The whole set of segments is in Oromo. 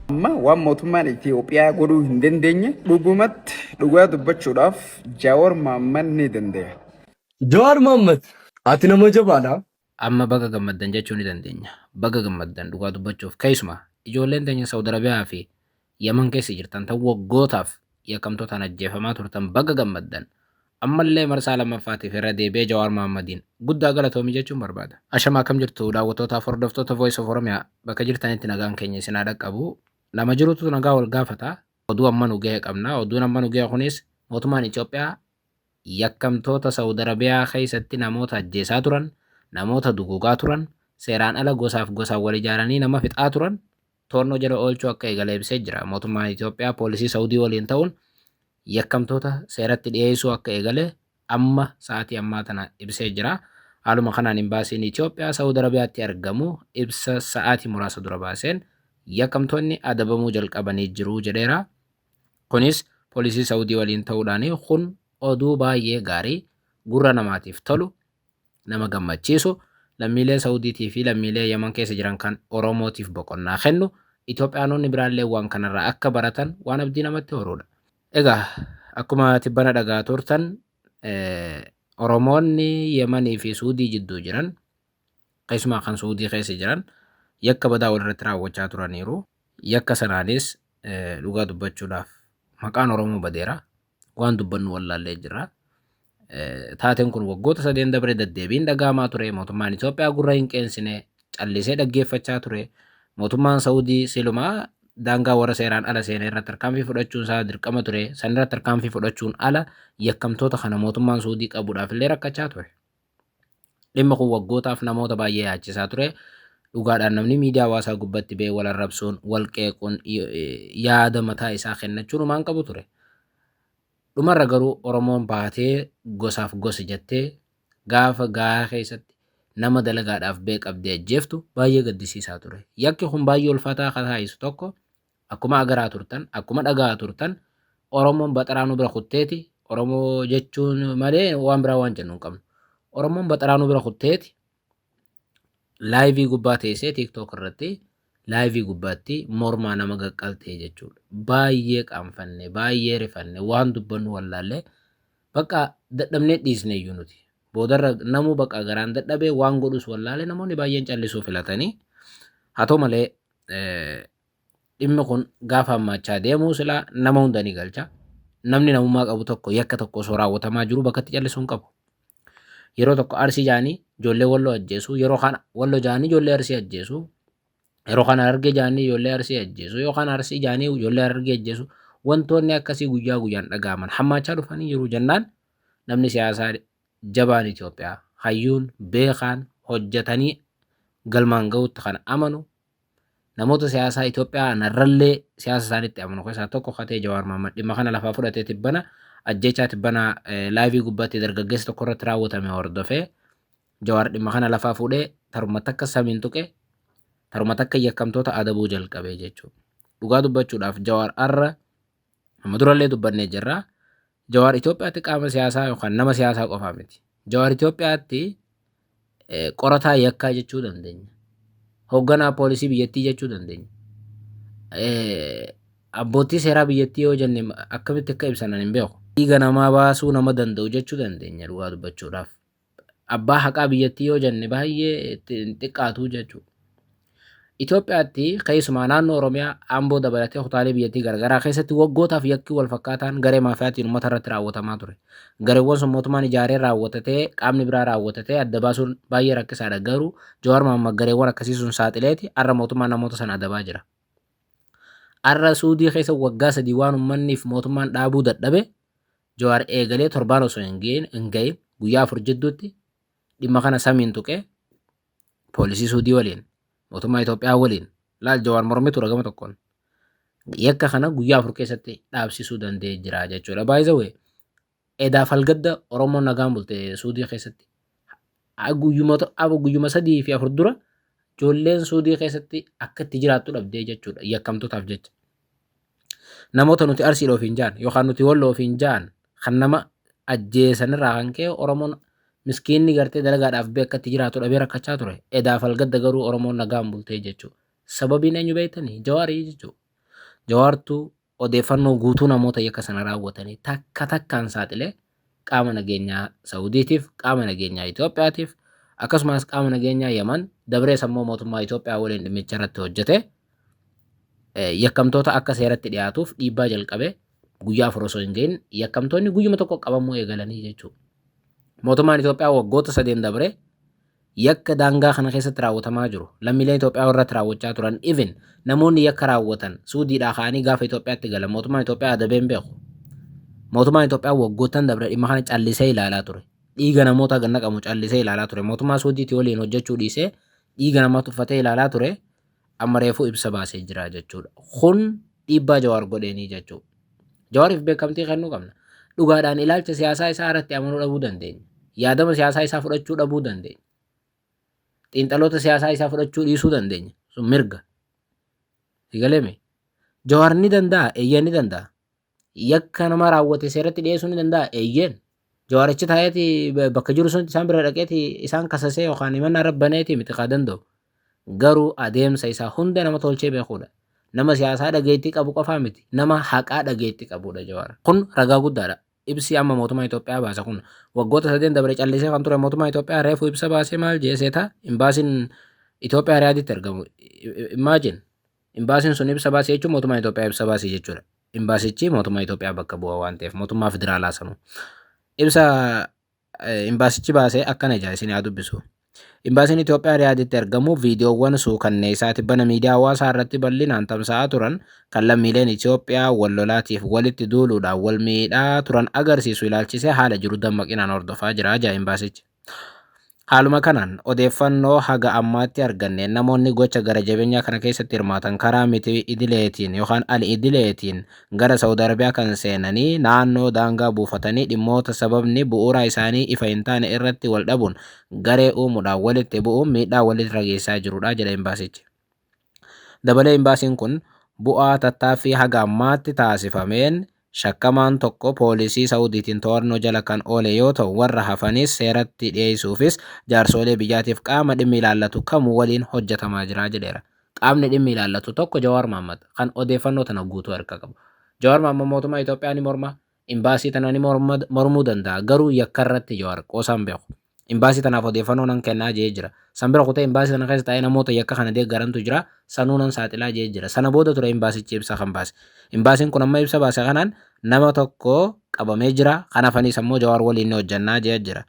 Amma waan mootummaan Itiyoophiyaa godhuu hin dandeenye dhugumatti dhugaa dubbachuudhaaf Jaawar Mahammad ni danda'a. Jawaar Mohaammed, ati nama jabaadha. Amma baga gammaddan jechuu ni dandeenya. Baga gammaddan dhugaa dubbachuuf keessumaa ijoolleen teenya Saawud Arabiyaa fi Yaman keessa jirtan tan waggootaaf yakkamtootaan ajjeefamaa turtan baga gammaddan. Ammallee marsaa lammaffaatiif irra deebi'ee Jawaar Mahaammadiin guddaa galatoomii jechuun barbaada. Ashamaa, akkam jirtu daawwattootaaf hordoftoota Voice of Oromiyaa? Bakka jirtanitti nagaan keenya isin haa dhaqqabu. Nama jirutu nagaa wal gaafata. Oduu amma nu gahe qabna. Oduun amma nu gahe kunis mootummaan Itoophiyaa yakkamtoota Saawud Arabiyaa keessatti namoota ajjeesaa turan, namoota duguugaa turan, seeraan ala gosaaf gosaan wal ijaaranii nama fixaa turan to'annoo jala oolchuu akka eegale ibsee jira. Mootummaan Itoophiyaa poolisii Saawudii waliin ta'uun yakkamtoota seeratti dhiyeessuu akka eegale amma sa'aatii ammaa tana ibsee jira. Haaluma kanaan imbaasiin Itoophiyaa Saawud Arabiyaatti argamu ibsa sa'aatii muraasa dura baaseen yakkamtoonni adabamuu jalqabanii jiru jedheera. Kunis poolisii Saawudii waliin ta'uudhaan. Kun oduu baay'ee gaarii, gurra namaatiif tolu, nama gammachiisu, lammiilee Saawudiitii fi lammiilee Yaman keessa jiran kan Oromootiif boqonnaa kennu, Itoophiyaanonni biraallee waan kanarraa akka baratan waan abdii namatti horuudha. Egaa akkuma tibbana dhagaa turtan, Oromoonni Yamanii fi Suudii jidduu jiran, keessumaa kan Suudii keessa jiran, yakka badaa walirratti raawwachaa turaniiru. Yakka sanaanis dhugaa dubbachuudhaaf maqaan Oromoo badeera. Waan dubbannu wallaallee jira. Taateen kun waggoota 3 dabre deddeebiin dhaga'amaa ture. Mootummaan Itoophiyaa gurra hin qeensine, callisee dhaggeeffachaa ture. Mootummaan Saawudii silumaa daangaa warra seeraan ala seenee irratti tarkaanfii fudhachuun isaa dirqama ture. San irratti tarkaanfii fudhachuun ala yakkamtoota kana mootummaan Saawudii qabuudhaaf illee rakkachaa ture. Dhimma kun waggootaaf namoota baay'ee yaachisaa ture. Dhugaadhaan namni miidiyaa hawaasaa gubbatti ba'ee wal arrabsuun, wal qeequun, yaada mataa isaa kennachuun humaan qabu ture. Dhumarra garuu Oromoon baatee gosaaf gosa jettee gaafa gahaa keessatti nama dalagaadhaaf bee qabdee ajjeeftu baay'ee gaddisiisaa ture. Yakki kun baay'ee ulfaataa kan taasisu tokko, akkuma agaraa turtan, akkuma dhagahaa turtan, Oromoon baxaraa nu bira kutteeti. Oromoo jechuun malee waan biraa waan jennu hin qabnu. Oromoon baxaraa nu bira kutteeti live gubbaa teessee TikTok irratti live gubbaatti mormaa nama qaqqaltee jechuudha. Baay'ee qaanfanne, baay'ee rifanne, waan dubbannu wallaallee bakka dadhabnee dhiisne iyyuu nuti. Boodarra namuu bakka garaan dadhabee waan godhus wallaalee namoonni baay'een callisuu filatanii. Haa ta'u malee, dhimmi kun gaafa hammaachaa deemuu silaa nama hunda ni galcha. Namni namummaa qabu tokko yakka tokko osoo raawwatamaa jiru bakka itti callisuu hin qabu. Yeroo tokko Arsii jaanii ijoollee Walloo ajjeesu, yeroo kaan Walloo jaanii ijoollee Arsii ajjeesu, yeroo kaan Harargee jaanii ijoollee Arsii ajjeesu, yookaan Arsii jaanii ijoollee Harargee ajjeesu. Wantoonni akkasii guyyaa guyyaan dhaga'aman hammaachaa dhufanii jiru jennaan, namni siyaasaa jabaan Itoophiyaa, hayyuun beekaan, hojjetanii galmaan ga'utti kan amanu, namoota siyaasaa Itoophiyaa narrallee siyaasa isaaniitti amanu keessaa tokko katee Jawaar Mahaammad dhimma kana lafaa fudhatee tibbana ajjechaa tibbana live gubbaatti dargaggeessa tokko irratti raawwatame hordofee Jawaar dhimma kana lafaa fuudhee taruma takka samiin tuqe, taruma takka yakkamtoota adabuu jalqabee jechuudha. Dhugaa dubbachuudhaaf Jawaar arra amma durallee dubbannee jirra. Jawaar Itoophiyaatti qaama siyaasaa yookaan nama siyaasaa qofaa miti. Jawaar Itoophiyaatti qorataa yakkaa jechuu dandeenya. Hoogganaa poolisii biyyattii jechuu dandeenya. Abbootii seeraa biyyattii yoo jenne akkamitti akka ibsan hin beeku. Dhiiga namaa baasuu nama danda'u jechuu dandeenya dhugaa dubbachuudhaaf. Abbaa haqaa biyyattii yoo jenne baay'ee xiqqaatu jechuudha. Itoophiyaatti keessumaa naannoo Oromiyaa, Amboo dabalatee kutaalee biyyattii garaagaraa keessatti waggootaaf yakki wal fakkaataan garee maafiyaatiin uummata irratti raawwatamaa ture. Gareewwan sun mootummaan ijaaree raawwatatee, qaamni biraa raawwatatee adda baasuun baay'ee rakkisaadha. Garuu Jawaar Mahaammad gareewwan akkasii sun saaxileeti har'a mootummaan namoota sana adabaa jira. Har'a Suudii keessa waggaa 3 waan uummanniif mootummaan dhaabuu dadhabe Jawaar eegalee torbaan osoo hin gahin guyyaa 4 jidduutti dhimma kana samiin tuqee poolisii Suudii waliin, mootummaa Itoophiyaa waliin, laal, Jawaar mormituudha gama tokkoon, yakka kana guyyaa 4 keessatti dhaabsisuu danda'ee jira jechuudha. By the way, edaaf halgadda Oromoon nagaan bulte Suudii keessatti. Guyyuma 3 fi 4 dura ijoolleen Suudii keessatti akka itti jiraattu dhabdee jechuudha yakkamtootaaf jecha. Namoota nuti Arsiidha ofiin jaan yookaan nuti Walloo ofiin jaan kan nama ajjeesanirraa kan ka'e Oromoon miskiinni gartee dalagaadhaaf bee akka itti jiraatu dhabee rakkachaa ture. Edaaf halgadda garuu Oromoon nagaan bultee jechuudha. Sababiin eenyu beektanii? Jawaarii jechuudha. Jawaartu odeeffannoo guutuu namoota yakka sana raawwatanii takka takkaan saaxilee qaama nageenyaa Saudiitiif, qaama nageenyaa Itoophiyaatiif, akkasumas qaama nageenyaa Yaman dabrees ammoo mootummaa Itoophiyaa waliin dhimmicha irratti hojjete yakkamtoota akka seeratti dhiyaatuuf dhiibbaa jalqabe guyyaa 4 osoo hin gahin yakkamtoonni guyyuma tokko qabamuu eegalanii jechuudha. Mootummaan Itoophiyaa waggoota sadeen dabre yakka daangaa kana keessatti raawwatamaa jiru lammiileen Itoophiyaa irratti raawwachaa turan, even namoonni yakka raawwatan Suudiidhaa ka'anii gaafa Itoophiyaatti galan mootummaan Itoophiyaa adabee hin beeku. Mootummaan Itoophiyaa waggoottan dabre dhimma kana callisee ilaalaa ture. Dhiiga namoota gad naqamu callisee ilaalaa ture. Mootummaa Suudiitii waliin hojjechuu dhiisee dhiiga namaa tuffatee ilaalaa ture. Amma reefuu ibsa baasee jira jechuudha. Kun dhiibbaa Jawaar godheenii jechuudha. Jawaariif beekamtii kennuu qabna. Dhugaadhaan ilaalcha siyaasaa isaa irratti amanuu dhabuu dandeenya. Yaadama siyaasaa isaa fudhachuu dhabuu dandeenya. Xiinxaloota siyaasaa isaa fudhachuu dhiisuu dandeenya. Sun mirga. Si galeeme? Jawaar ni danda'a, eeyyeen ni danda'a. Yakka nama raawwate seeratti dhiyeessuu ni danda'a, eeyyeen. Jawaarichi taa'eeti bakka jiru sun isaan bira dhaqeeti isaan kasasee yookaan himannaa irra baneeti miti kaa danda'u. Garuu adeemsa isaa hunda nama tolchee beekuudha. Nama siyaasaa dhageettii qabu qofaa miti, nama haqaa dhageettii qabuudha Jawaar. Kun ragaa guddaadha. Ibsi amma mootummaa Itoophiyaa baase kun waggoota sadeen dabre callisee kan ture mootummaa Itoophiyaa reefu ibsa baasee maal jee seeta? Imbaasiin Itoophiyaa Riyaaditti argamu. Imagine, imbaasiin sun ibsa baase jechuun mootummaa Itoophiyaa ibsa baase jechuudha. Imbaasichi mootummaa Itoophiyaa bakka bu'a waan ta'eef mootummaa federaalaa sanuu. Ibsa imbaasichi baase akkana ija isin haa dubbisu. Imbaasiin Itoophiyaa Riyaaditti argamu viidiyoowwan suukanneessaa tibbana miidiyaa hawaasaa irratti bal'inaan tamsa'aa turan kan lammiileen Itoophiyaa wal lolaatiif walitti duuluudhaan wal miidhaa turan agarsiisu ilaalchisee haala jiru dammaqinaan hordofaa jira jedha imbaasichi. Haaluma kanaan, odeeffannoo haga ammaatti arganneen namoonni gocha gara jabeenyaa kana keessatti hirmaatan karaa miti idileetiin yookaan al idileetiin gara Sa'ud Arabiyaa kan seenanii naannoo daangaa buufatanii dhimmoota sababni bu'uuraa isaanii ifa hin taane irratti wal dhabuun garee uumuudhaan walitti bu'uun miidhaa walirra geessisaa jirudha jedha imbaasichi. Dabalee imbaasiin kun bu'aa tattaaffii haga ammaatti taasifameen shakkamaan tokko poolisii Sa'udiitiin to'annoo jala kan oole yoo ta'u warra hafanis seeratti dhiyeessuufis jaarsoolee biyyaatiif qaama dhimmi ilaallatu kamuu waliin hojjetamaa jira jedheera. Qaamni dhimmi ilaallatu tokko Jawaar Mahaammad kan odeeffannoo tana guutuu harka qabu. Jawaar Mahaammad mootummaa Itoophiyaa ni morma, imbaasii tana ni mormuu danda'a garuu yakka irratti Jawaar qoosaan beeku. Imbaasii tanaaf odeeffannoo nan kennaa je'ee jira. San bira kutee imbaasii tana keessa taa'ee namoota yakka kana deeggarantu jira, sanuu nan saaxilaa je'ee jira. Sana booda ture imbaasichi ibsa kan baase. Imbaasiin kun amma ibsa baase kanaan nama tokko qabamee jira, kan hafaniis ammoo Jawaar waliin ni hojjannaa je'ee jira.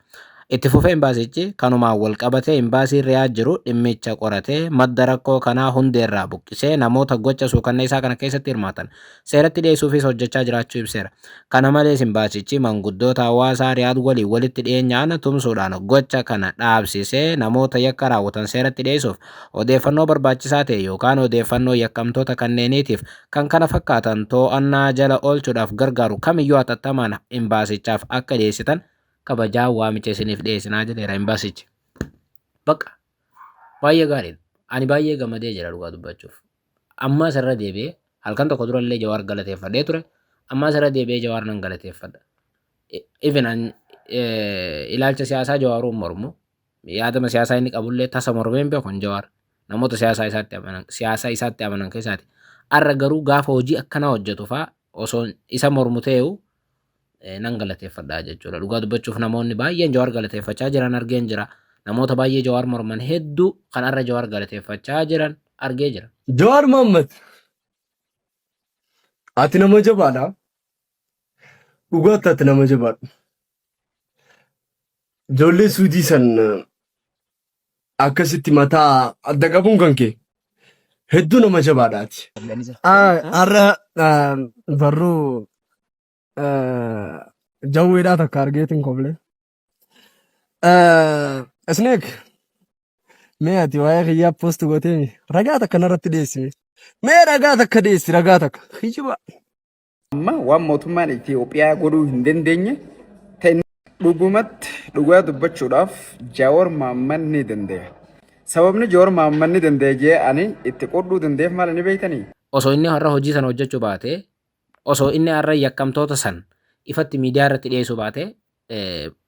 Itti fufee imbaasichi kanumaan wal qabatee imbaasiin Riyaad jiru dhimmicha qoratee madda rakkoo kanaa hundeerraa buqqisee namoota gocha suukanneessaa kana keessatti hirmaatan seeratti dhiyeessuufis hojjechaa jiraachuu ibseera. Kana malees imbaasichi manguddoota hawaasaa Riyaad waliin walitti dhiyeenyaan tumsuudhaan gocha kana dhaabsisee namoota yakka raawwatan seeratti dhiyeessuuf odeeffannoo barbaachisaa ta'e yookaan odeeffannoo yakkamtoota kanneeniitiif kan kana fakkaatan too'annaa jala oolchuudhaaf gargaaru kamiyyuu hatattamaan imbaasichaaf akka dhiyeessitan kabajaan waamicha isiniif dhiyeessinaa jedheera imbaasichi. Bakka baay'ee gaariidha. Ani baay'ee gammadee jira dhugaa dubbachuuf. Ammas irra deebi'ee halkan tokko durallee Jawaar galateeffadhee ture. Ammas irra deebi'ee Jawaar nan galateeffadha. Even an ilaalcha siyaasaa Jawaaruu hin mormu. Yaadama siyaasaa inni qabullee tasa mormee hin beeku Jawaar. Namoota siyaasaa isaatti amanan siyaasa isaatti amanan keessaati. Arra garuu gaafa hojii akkanaa hojjetu faa osoo isa mormu ta'eeyu nan galateeffadha jechuudha. Dhugaa dubbachuuf namoonni baay'een Jawaar galateeffachaa jiran argeen jira. Namoota baay'ee Jawaar morman hedduu kan arra Jawaar galateeffachaa jiran argee jira. Jawaar Mohaammed, ati nama jabaadha. Dhugaatti ati nama jabaadha. Ijoollee Suudii san akkasitti mataa adda qabuun kan kee hedduu nama jabaadha ati. Har'a barruu jawweedhaa takka argeetiin kofle. Snake, mee ati waa'ee kiyyaa post gootee ragaa takka narratti dhiyeessi. Mee ragaa takka dhiyeessi, ragaa takka. Kijiba. Amma waan mootummaan Itoophiyaa godhuu hin dandeenye ta'e dhugumatti dhugaa dubbachuudhaaf Jawaar Mohaammed ni danda'a. Sababni Jawaar Mohaammed ni danda'a jee ani itti qodhuu danda'eef maal ni beektanii? Osoo inni har'a hojii sana hojjechuu baatee, osoo inni har'a yakkamtoota san ifatti miidiyaa irratti dhiyeessuu baatee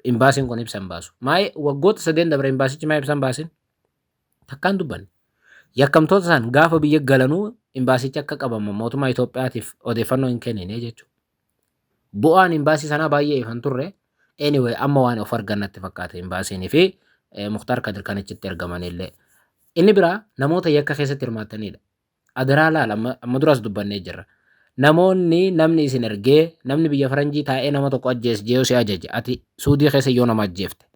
imbaasiin kun ibsa hin baasu. Maayee waggoota sadeen dabre imbaasichi maa ibsa hin baasin? Takkaan dubbanne. Yakkamtoota san gaafa biyya galanuu imbaasichi akka qabaman mootummaa Itoophiyaatiif odeeffannoo hin kennine jechuudha. Bu'aan imbaasii sanaa baay'ee ifa hin turre. Anyway, amma waan of argan natti fakkaata imbaasiinii fi Muktaar Kadir kan achitti ergamanillee. Inni biraa namoota yakka keessatti hirmaatanidha. Adaraa laala amma duras dubbannee jirra. Namoonni namni isin ergee namni biyya faranjii taa'ee nama tokko ajjees jee si ajaje ati Suudii keessa yoo nama ajjeefte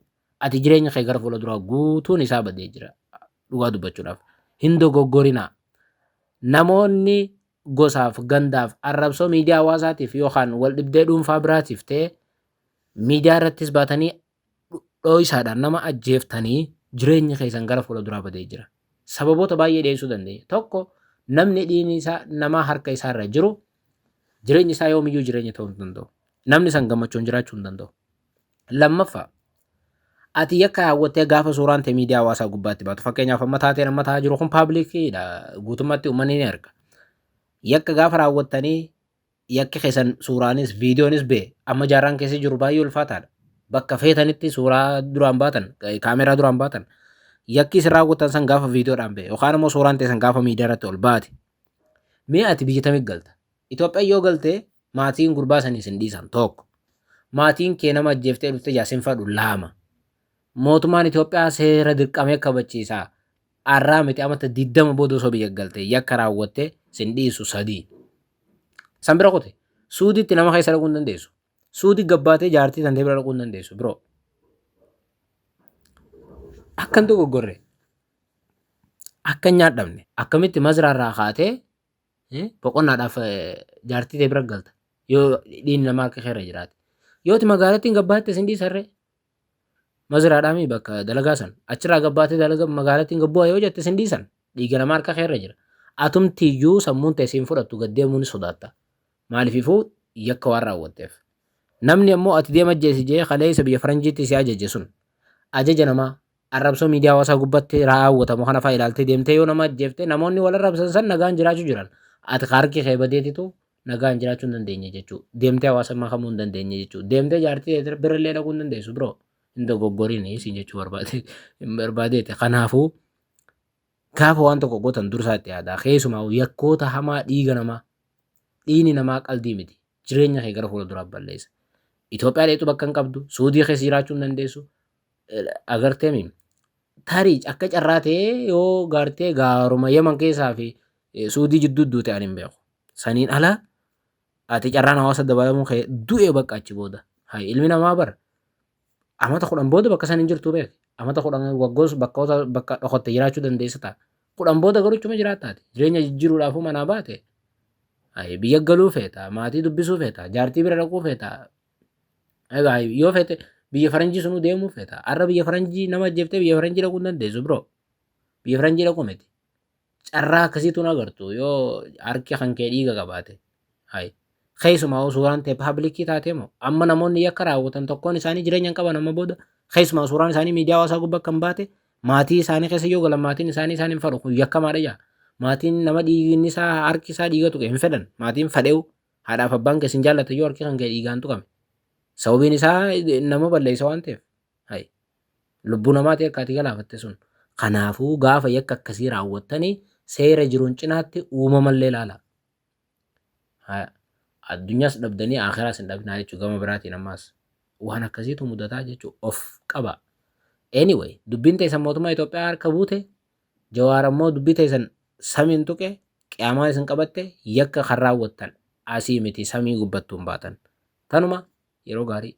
ati jireenya kee gara fuula duraa guutuun isaa badee jira. Dhugaa dubbachuudhaaf hin dogoggorinaa. Namoonni gosaaf gandaaf arrabsoo miidiyaa hawaasaatiif yookaan wal dhibdee dhuunfaa biraatiif ta'e miidiyaa irrattis baatanii dhooysaadhaan nama ajjeeftanii jireenyi keessan gara fuula duraa badee jira. Sababoota baay'ee dhiyeessuu dandeenya. Tokko namni dhiigni isaa namaa harka isaarra jiru jireenyi isaa yoomiyyuu jireenya ta'uu hin danda'u. Namni san gammachuun jiraachuu hin danda'u. Lammaffaa ati yakka raawwattee gaafa suuraan ta'e miidiyaa hawaasaa gubbaatti baatu fakkeenyaaf amma taateen amma ta'aa jiru kun paablikiidha guutummaatti uummanni ni arga. Yakka gaafa raawwattanii yakki keessan suuraanis viidiyoonis ba'e amma jaarraan keessa jiru baay'ee ulfaataadha. Bakka feetanitti suuraa duraan baatan kaameraa duraan baatan yakki isin raawwattan san gaafa viidiyoodhaan ba'e yookaan immoo suuraan teessan gaafa miidiyaa irratti ol baate. Mee ati biyya tamii galta? Itoophiyaa yoo galte maatiin gurbaa sanii isin dhiisan tokko. Maatiin kee nama ajjeeftee dhufte ijaa sin fadhu lama. Mootummaan Itoophiyaa seera dirqamee kabachiisa. Arraa miti amata 20 booda osoo biyya galte yakka raawwatte sin dhiisu sadii. San bira kute. Suudiitti nama keessa dhaquu hin dandeessu. Suudii gabbaatee jaartii tantee bira dhaquu hin dandeessu biroo. Akka hin dogoggorre. Akka hin nyaadhamne. Akkamitti mazraarraa kaatee boqonnaadhaaf jaartii tee bira galta. Yoo dhiigni namaa harka keerra jiraate. Yoo ati magaalattiin gabbaatte sin dhiisarree. Mazraadhaami bakka dalagaa san. Achirraa gabbaatee dalaga magaalattiin gabbu'aa yoo jette sin dhiisan. Dhiiga namaa harka keerra jira. Atumti iyyuu sammuun tee siin fudhattu gad deemuu ni sodaatta. Maaliififuu yakka waan raawwatteef. Namni ammoo ati deema ajjeesi jee kaleessa biyya faranjiitti si ajaje sun ajaja namaa arrabsoo miidiyaa hawaasaa gubbatti raawwatamu kana fa'aa ilaaltee deemtee yoo nama ajjeefte namoonni wal arrabsan san nagaan jiraachuu jiran. Ati harki kee badeetitu nagaan jiraachuu hin dandeenye jechuudha. Deemtee hawaasa makamuu hin dandeenye jechuudha. Deemtee jaartii birallee dhaquu hin dandeessu biroo. Hin dogoggoriin isin jechuu barbaadeeti. Kanaafuu gaafa waan tokko gootan dursaa itti yaadaa. Keessumaa yakkoota hamaa dhiiga namaa dhiigni namaa qaldii miti. Jireenya kee gara fuula duraa balleessa. Itoophiyaa dheetu bakka hin qabdu. Suudii keessa jiraachuu hin dandeessu. Agarteemi tarii akka carraa ta'ee yoo gaartee gaaruma Yaman keessaa fi Suudii jidduu duute ani hin beeku. Saniin ala ati carraan hawaasa dabalamuu kee du'e bakka achi booda. Hay ilmi namaa bar amata 10 booda bakka san hin jirtu beek. Amata 10 waggoos bakkoota bakka dhokotte jiraachuu dandeessa ta'a. 10 booda garuu achuma jiraattaati. Jireenya jijjiiruudhaafuu manaa baate. Hay biyya galuu feeta, maatii dubbisuu feeta, jaartii bira dhaquu feeta. Egaa yoo feete biyya faranjii sunuu deemuu feeta. Har'a biyya faranjii nama ajjeeftee biyya faranjii dhaquu hin dandeessu bro. Biyya faranjii dhaquu miti. Carraa akkasiitu hin agartu yoo harki kan kee dhiiga qabaate. Hayi. Keessumaa hoo suuraan ta'e paablikii taatee moo amma namoonni yakka raawwatan tokkoon isaanii jireenya hin qaban amma booda keessumaa suuraan isaanii miidiyaa hawaasaa gubbaa kan baate maatii isaanii keessa yoo galan maatiin isaanii isaan hin fadhu kun yakkamaadha jaa. Maatiin nama dhiigni isaa harki isaa dhiiga tuqe hin fedhan maatiin fadheewu haadhaaf abbaan kee sin jaallatan yoo harki kan kee dhiigaan tuqame. Sababiin isaa nama balleessa waan ta'eef. Hayi. Lubbuu namaati akka ati galaafatte sun. Kanaafuu gaafa yakka akkasii raawwattanii seera jiruun cinaatti uumamallee ilaala. Haya. Addunyaas dhabdanii akhiraas hin dhabinaa jechuudha gama biraatiin ammaas. Waan akkasiitu mudataa jechuudha of qaba. Anyway, dubbiin teessan mootummaa Itoophiyaa harka buute Jawaar ammoo dubbii teessan samiin tuqe qiyaamaan isin qabatte yakka kan raawwattan asii miti samii gubbattuu hin baatan. Tanuma yeroo gaarii.